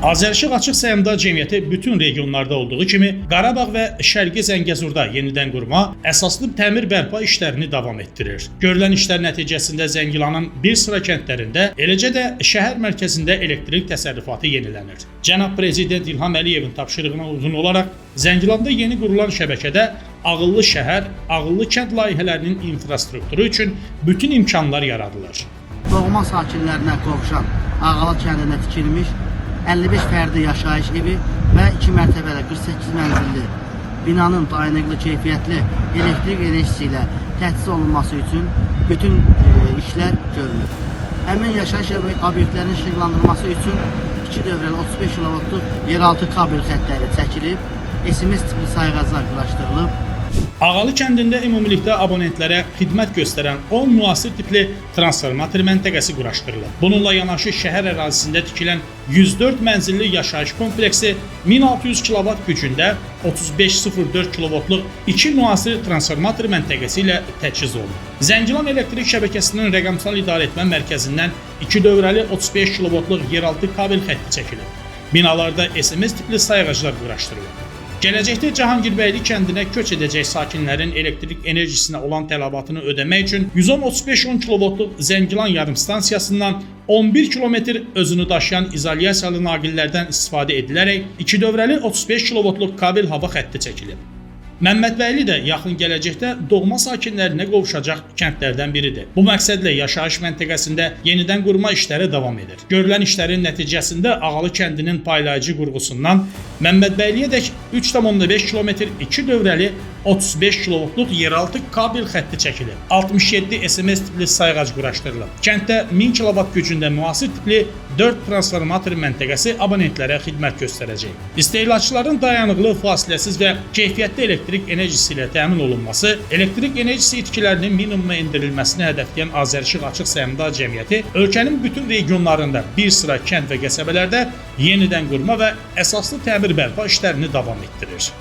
Azərişıq Açıq Səhmdar Cəmiyyəti bütün regionlarda olduğu kimi Qarabağ və Şərqi Zəngəzurda yenidən qurma, əsaslı təmir bərpa işlərini davam etdirir. Görülən işlər nəticəsində Zəngilanın bir sıra kəndlərində, eləcə də şəhər mərkəzində elektrik təsərrüfatı yenilənir. Cənab Prezident İlham Əliyevin tapşırığına uyğun olaraq Zəngilanda yeni qurulan şəbəkədə ağıllı şəhər, ağıllı kənd layihələrinin infrastrukturu üçün bütün imkanlar yaradılır. Doğma sakinlərinə qovşan Ağalı kəndində tikilmiş 55 fərdi yaşayış evi və 2 mərtəbəli 48 mənzilli binanın dayanıqlı, keyfiyyətli elektrik enerjisi ilə təchiz olunması üçün bütün işlər görülür. Həmin yaşayış obyektlərinin işıqlandırılması üçün 2 dövrəli 35 kilovoltluq yeraltı kabel xəttləri çəkilib, SMS tipli sayğaclar quraşdırılıb. Ağalı kəndində ümumilikdə abonentlərə xidmət göstərən 10 müasir tipli transformator məntəqəsi quraşdırılıb. Bununla yanaşı şəhər ərazisində tikilən 104 mənzilli yaşayış kompleksi 1600 kilovat gücündə 35,04 kilovoltluq 2 müasir transformator məntəqəsi ilə təchiz olunub. Zəngilan elektrik şəbəkəsinin rəqəmsal idarəetmə mərkəzindən 2 dövrəli 35 kilovoltluq yeraltı kabel xətti çəkilib. Binalarda SMS tipli sayğaclar quraşdırılıb. Gələcəkdə Cahangirbəyli kəndinə köç edəcək sakinlərin elektrik enerjisinə olan tələbatını ödəmək üçün 110-35-10 kilovoltluq Zəngilan yarımstansiyasından 11 kilometr özünü daşıyan izolyasiyalı naqillərdən istifadə edilərək 2 dövrəli 35 kilovoltluq kabel hava xətti çəkilib. Məmmədbəyli də yaxın gələcəkdə doğma sakinlərinə qovuşacaq kəndlərdən biridir. Bu məqsədlə yaşayış məntəqəsində yenidən qurma işləri davam edir. Görülən işlərin nəticəsində Ağalı kəndinin paylayıcı qurğusundan Məmmədbəyliyədək 3,5 kilometr 2 dövrəli 35 kilovoltluq yeraltı kabel xətti çəkilib. 67 SMS tipli sayğac quraşdırılıb. Kənddə 1000 kilovat gücündə müasir tipli 4 transformator məntəqəsi abonentlərə xidmət göstərəcək. İstehlakçıların dayanıqlı, fasiləsiz və keyfiyyətli elektrik enerjisi ilə təmin olunması, elektrik enerjisi itkilərinin minimuma endirilməsini hədəfləyən Azərişıq Açıq Səhmdar Cəmiyyəti ölkənin bütün regionlarında bir sıra kənd və qəsəbələrdə yenidən qurma və əsaslı təmir bərpa işlərini davam etdirir.